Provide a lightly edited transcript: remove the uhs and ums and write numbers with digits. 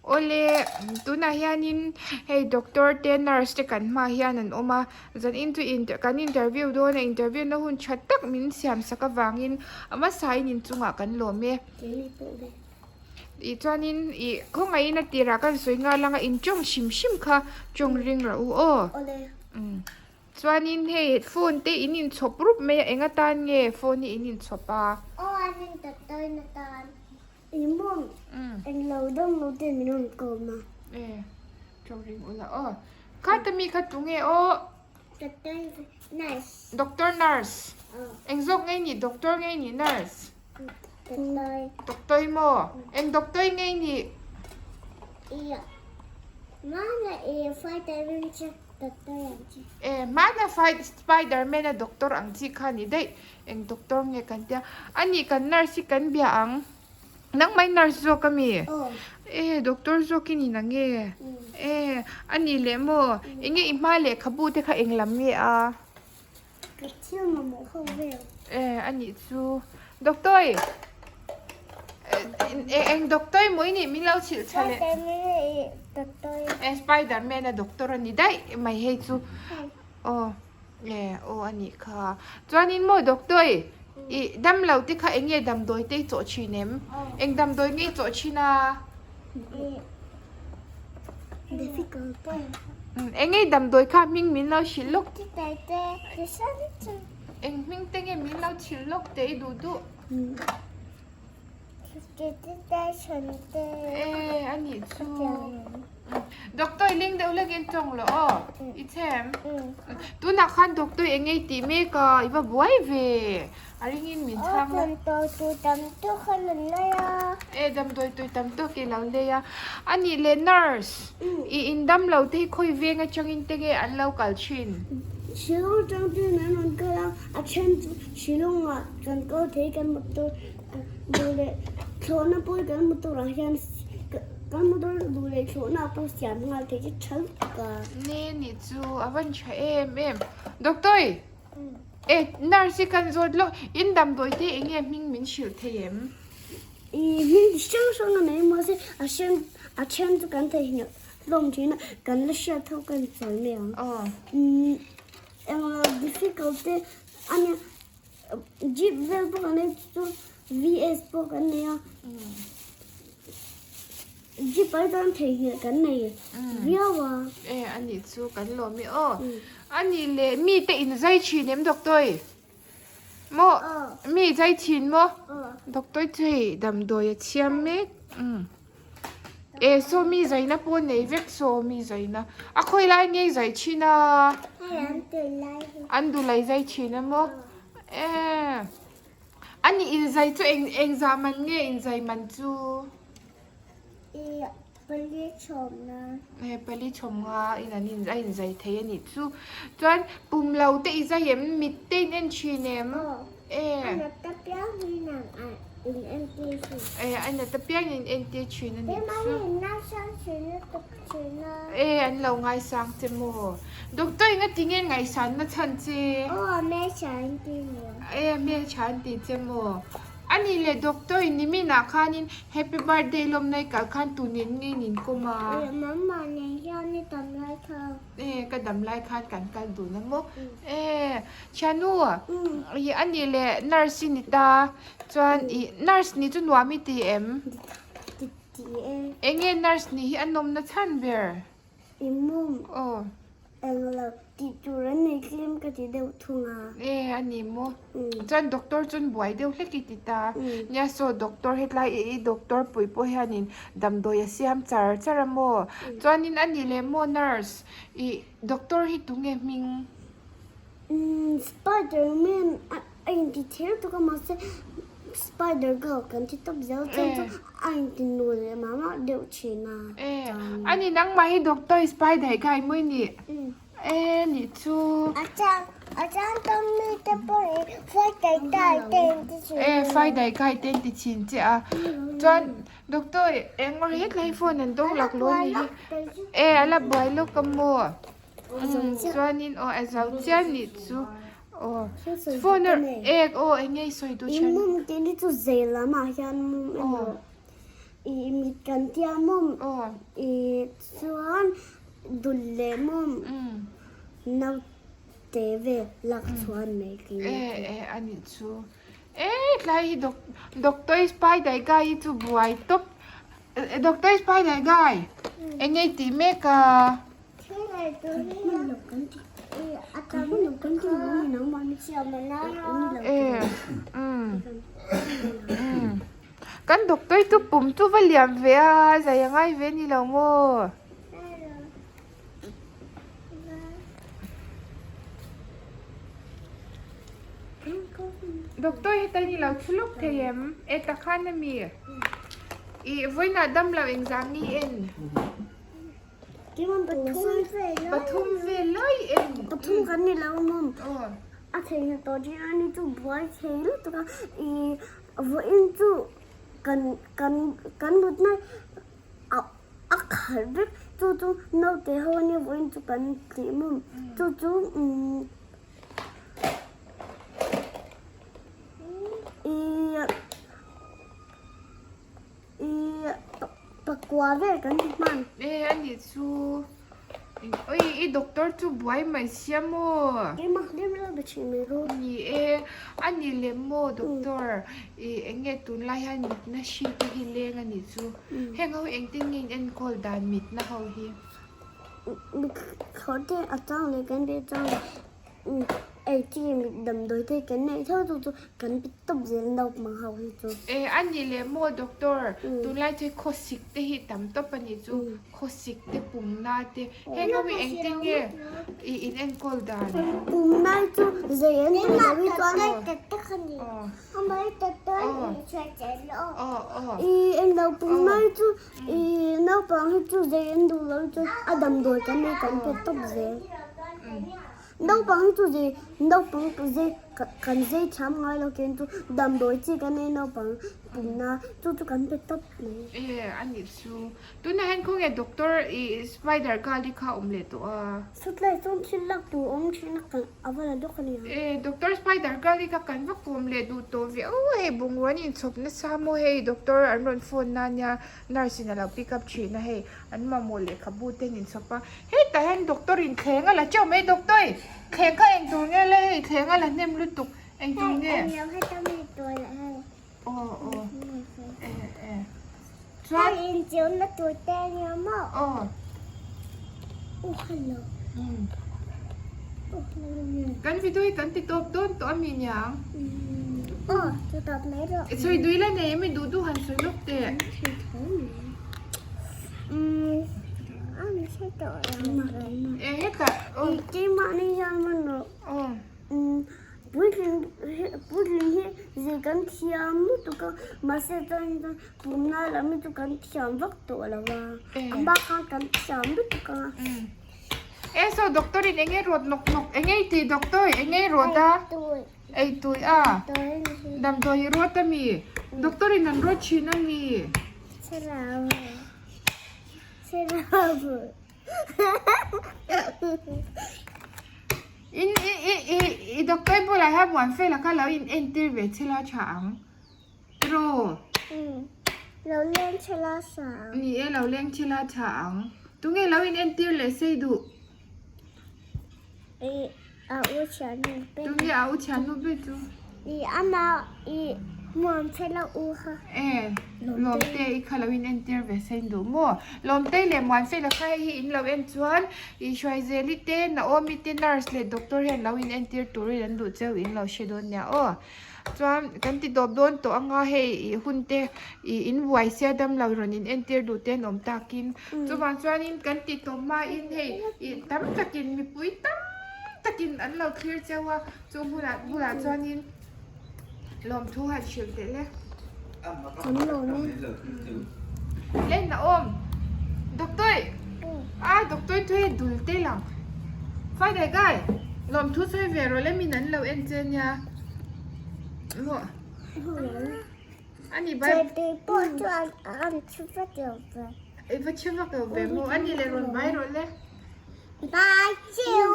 Awle, tunah hianin hei doctor te nurse te kan hmaah hian an awm a, zanin chu kan interview dawn a, interview na hun tha tak min siam sak avangin a hmasain inchungah kan lawm e. Ih chuanin ih khawngaihin a tirah kan sawi nghal ang a, in tawng hrim hrim kha tawng ring rawh u aw. Chuanin hei phone te in inchhawp rup mai a, eng atan nge phone hi in inchhawp a? Aw an intatawina tan. Imawm englo dawng lo ten min rawn kawm a. E tawng ring ula aw. Khata mi kha tunge aw? Doctor nurse. Doctor nurse. Eng zawk ngei ni doctor ngei ni nurse? Doctor. Doctor maw? Eng doctor ngei ni? Iya. Mana e fighter rin che doctor ang chi. E mana fight Spiderman a doctor ang chi kha ni daih. Eng doctor nge kan tia? A nih kan nurse hi kan bia ang. Nangmah i nurse zawk a mi? E doctor zawk i ni na nge? E a nih leh maw? Enge i hma lehkhabu te kha eng lam nge a? Ka thil mamawh ho vel. E a nih chu. Doctor i eng doctor i maw i nih min lo chhilh tha leh. Spiderman a i doctor. E Spiderman a doctor a ni daih mai hei chu. Aw. E aw a nih kha. Chuanin maw doctor i damlo te kha eng nge damdawi te i chawh thin em? Eng damdawi nge i chawh thin a? Eng nge i damdawi kha hming min lo hrilh lawk? Eng hming te nge min lo hrilh lawk teh i duh duh? E a nih chu. Doctor i ling deuh hlek in tawng lo aw. I chhem. Tunah khan doctor eng nge i tih mek a i va buai ve. A ring in min chhang la. E damdawi tui tam tawk i lo lei a. A nih leh nurse i in dam lo te hi khawi veng atangin te nge an lo kal thin. Shillong atang chuan an rawn kal a, a then chu Shillong ah kan kal thei kan motor Duh leh thlawhna pawh kan motor ah hian kan motor duh leh thlawhna ah pawh siam nghal thei chu tha lutuk a. Ni nih chu a van tha em em. Doctor e nurse hi kan zawt lawk in damdawi te eng nge hming min hrilh thei em? Ih hming chi hrang hrang a nei mahse a then a then chu kan theihnghilh hlawm thin a kan la hriat ho kan sawi mai ang. Englo difficult te a nia. Jeep vel pawh kan nei chu VS pawh kan nei a Jeep ai chuan theihnghilh kan nei viau a. E a nih chu kan lawm e aw. A nih leh mi te in zai thin em doctor maw mi zai thin maw doctor chu hei damdawi a chhiam mek. E saw mi zaina pawh nei vek saw mi zaina a khawi lai nge zai thin a an dulai zai thin a maw e a ni in zai chu eng eng zah man nge in zai man chu e pali chhawm nga in an in a in zai thei a nih chu chuan pum lo te i zai em mit te in en thin em e. E a nat apiang in entir thin a nih chu. E an lo ngaisang che maw. Doctor eng a ti nge ngaihsan na chhan che. E a hmeltha an ti che maw. A nih leh doctor in nimin ah khanin happy birthday lawm na i kalh khan tun in nge in inkawm a. E ka dam lai khan kan kal dun a maw. E thiannu ih a nih leh nurse i ni ta chuan ih nurse nih chu nuam i ti em? Ti ti e. Eng nge nurse nih hi a nawmna chhan ber? I mum. Aw. Englo tih tur an nei tlem ka ti deuh thung a. E a ni maw. Chuan doctor chuan buai deuh hlek i ti ta. Nia saw doctor hetlai i i doctor pui pawh hianin damdawi a siam char char a maw. Chuanin a nih leh maw nurse ih doctor hi tunge hming? Spiderman a inti ther tuk a mahse spider girl kan ti tawp zel chuan chu a inti nu leh mah mah deuh thin a. E a ni nangmah hi doctor spider guy mawi ni e nih chu. A chang a chang tam mi te pawh hi fighter guy te inti thin. E fighter guy te inti thin che a chuan doctor eng awrh hetlai phone an dawng laklawh a ni hi e a la buai lawk a maw. Chuanin aw a zo chiah nih chu aw phone a ek aw eng nge i sawi duh thin. I mum tih hi chu zei lamah hian mum emaw. I mit kan tia maw? I chuan dul leh maw? Naute vel lak chhuan mai ka ni. E e a nih chu. E tlai hi Doctor Spider Guy hi chu buai tawp. Doctor Spider Guy eng nge i tih mek a? Kan doctor chu pum chu va liam ve a, zai a ngai ve ni lo maw? Doctor heta ni lo thu lawk thei em? E takhan ami? Ih vawiinah damlo engzah nge i en? Pathum vel lai en. Pathum kan ni lo mawm. A thei hna tawh thin a ni chu buai thei lutuk a. I vawiin chu kan kan kan mutna a a khalh vek chu chu naute ho ania vawiin chu kan tih mawm. Chu chu umm i I pakua vel kan ti hman. E a nih chu oi i doctor chu buai mai sia maw? Keimah hlem lo be thin mai ru. Ni e, a ni lem maw doctor i eng nge tunlai hian mitna hri te hi leng a nih chu. Heng ho engtin nge in enkawl dan mitna ho hi? Mit thlawh te a chang leh kan be chang leh. Ei chi mit damdawi te kan neih tho chu chu kan ti tawp zel naupang ho hi chu. E a ni leh maw doctor tunlai chu khawsik te hi tam tawp a nih chu khawsik te pumna te heng ho hi engtin nge i in enkawl dan. Pumna hi chu zei an ti lo hi chuan i englo pumna hi chu i naupang hi chu zei an duh lo hi chuan a damdawi kan nei kan pe tawp zel. Naupang hi chu zei naupang zei kan zei thiam ngai lo ken chu damdawi chi kan nei naupang pumna chu chu kan pe tawp mai. E a nih chu tunah hian khawnge doctor i spider girl hi kha awm leh tawh a. Chutlai chuan thil lak tur awm thin a kan a va la dawk a nia. E doctor spider girl hi kha kan va kawm leh duh tawh ve aw hei bungrua an inchhawp nasa maw hei doctor an rawn phone na nia nurse in a lo pick up thin a hei an mamawh lehkhabu te an inchhawp a hetah hian doctor in thleng a la teuh mai doctor thleng kha eng tur nge le hei thleng a la hnem lutuk eng tur nge aw aw e e chuan aw kan video hi kan ti tawp dawn tawh ami niang sawi dui la nei ami duh duh han sawi lawk teh. E hetah aw. Aw. Puitling puitling hi zir kan thiam lutuk a mahse chuan pumna lam hi chu kan thiam vak tawh lo a a hma khan kan thiam lutuk a. E saw doctor in enge rawt nawk nawk enge i tih doctor enge i rawt a ei tui a damdawi i rawt ami doctor in an rawt thin ami. In i i i i doctor bulah hian muan fela kha lo in entir ve che la tha ang tiraw? Umm lo leng che la tha ang. Ni e lo leng che la tha ang. Tunge lo in entir leh sei duh? I a u thiannu ber. Tunge a u thiannu ber chu? I ama i muan fela u kha. E Lawmte i kha lo in entir ve sein duh maw? Lawmte leh muan fela kha hei hi in lo en chuan i Hruaizeli te Naomi te nurse leh doctor hian lo in entir turin an duh cheu in lo hre dawn nia aw. Chuan kan ti dawp dawn tawh anga hei i hun te i in buai sia dam lo rawn in entir duh te an awm takin chuvang chuanin kan ti tawp hmain hei i tam takin mipui tam takin an lo thlir cheu a chung hunah bulah chuanin lawmthu han hrilh teh le. Len a awm doctor a doctor chu hei dul te lang Friday guy lawmthu sawi ve rawh le min an lo en che nia. Ani bai I va chhe vak lo ve maw ani leh rawn bai rawh le. Bye chiu.